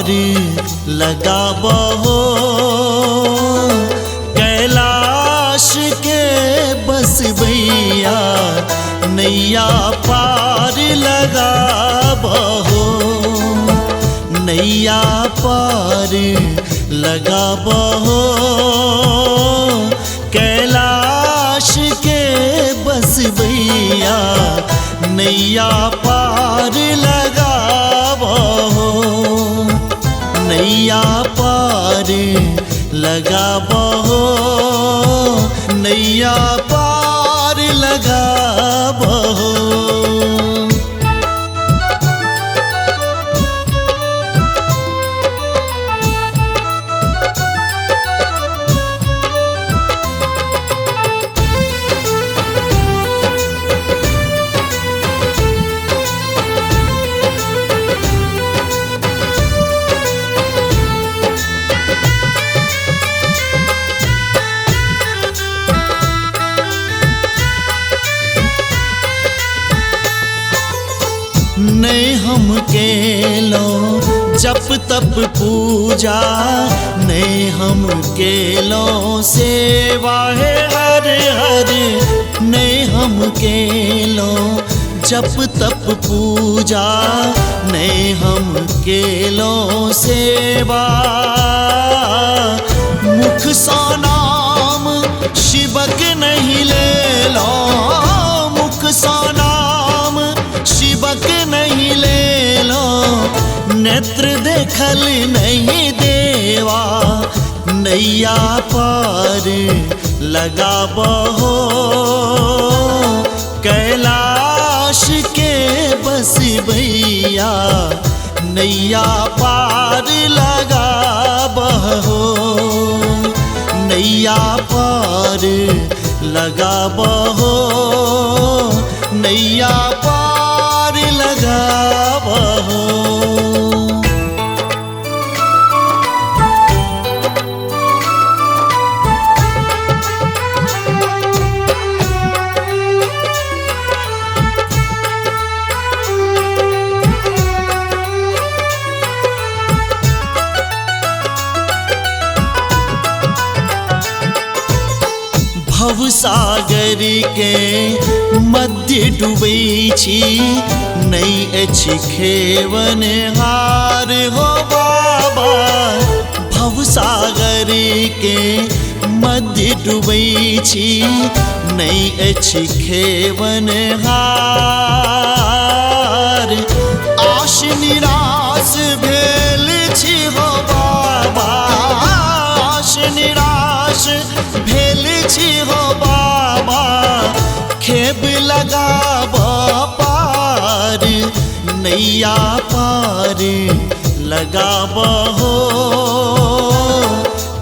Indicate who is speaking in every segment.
Speaker 1: पार लगाबहो, कैलाश के बसबैया नैया पार लगाबहो, नैया पार लगाबहो, कैलाश के बसबैया नैया पार लगाबहो, नैया पार लगाबहो, नैया पार लगाबहो। नहीं हम केलो जप तप पूजा, नहीं हम केलो सेवा है हर हर, नहीं हम केलो जप तप पूजा, नहीं हम केलो सेवा। मुख सा नाम शिवक नहीं ले लो, मुख सा नाम शिवक नहीं ले लो, नेत्र देखल नहीं देवा नैया पार लगाबहो, कैलाश के बसबैया नैया पार लगाबहो, नैया पार लगाबहो, नैया पार लगाबहो। भव सागर के मध्य डूबै छी, नहीं अछि खेवन हार हो बाबा। भव सागर के मध्य डूबै छी, नहीं अछि खेवन हार। आश निराश भेल छी हो बाबा, आश निराश भेल छी हो बाबा, खेब लगाब पार नैया पार लगाबहो,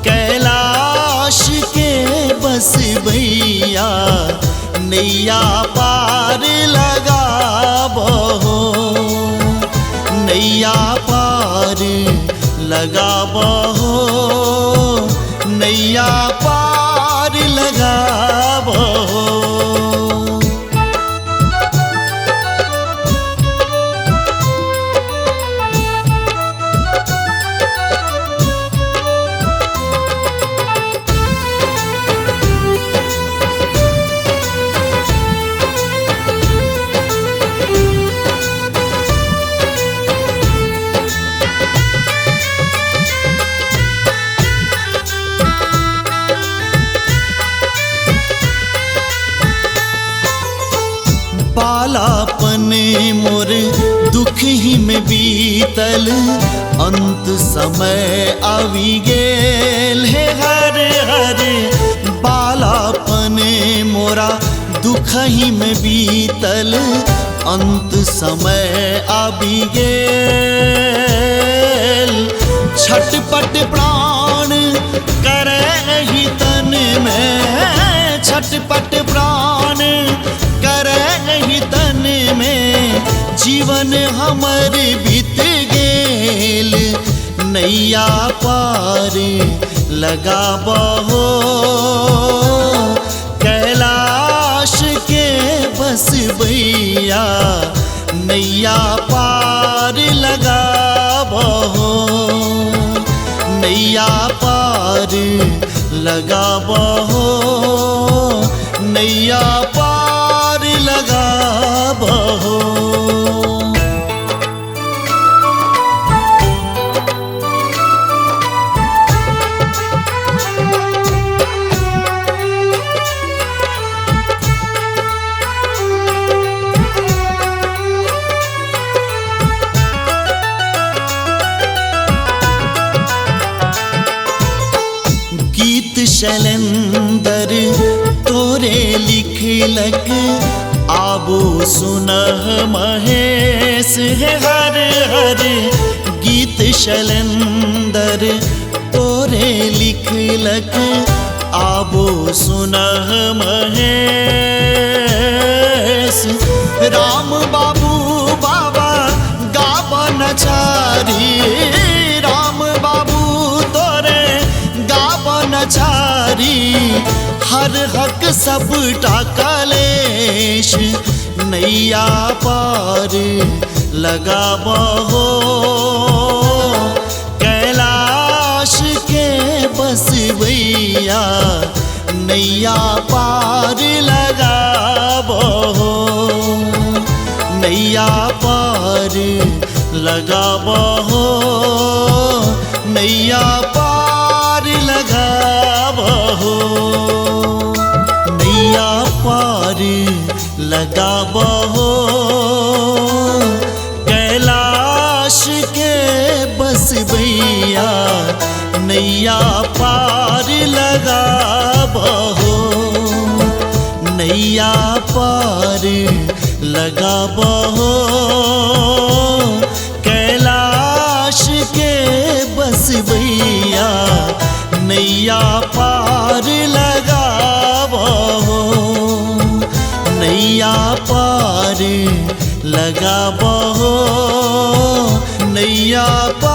Speaker 1: कैलाश के बसबैया नैया पार लगाबहो, नैया पार लगाबहो, नैया पार लगाबहो। बालापन मोर दुख ही में बीतल, अंत समय आबि गेल हे हर हर। बालापन मोरा दुख ही में बीतल, अंत समय आबि गेल। छटपट प्राण करे ही तन में, छटपट प्राण करे ही तन में, जीवन हमर बीत गेल नैया पार लगाबहो, कैलाश के बसबैया नैया पार लगाबहो, लगाबहो, नैया पार लगाबहो। गीत शैलेंदर तोरे लिखलक आबो सुनह महेश हे हर हर। गीत शैलेंदर तोरे लिखलक आबो सुनह महेश। राम बाबू बाबा गाबन नचारी, राम बाबू तोरे गाबन नचारी। हर हक सबटा कलेश नैया पार लगाबहो, कैलाश के बसवैया नैया पार लगाबहो, नैया पार लगाबहो, नैया पार लगाबहो, नैया पार लगाबहो, कैलाश के बसवैया नैया पार लगाबहो, नैया पार लगाबहो, कैलाश के बसवैया नैया पार लगाबहो, नैया पार लगाबहो, नैया पार।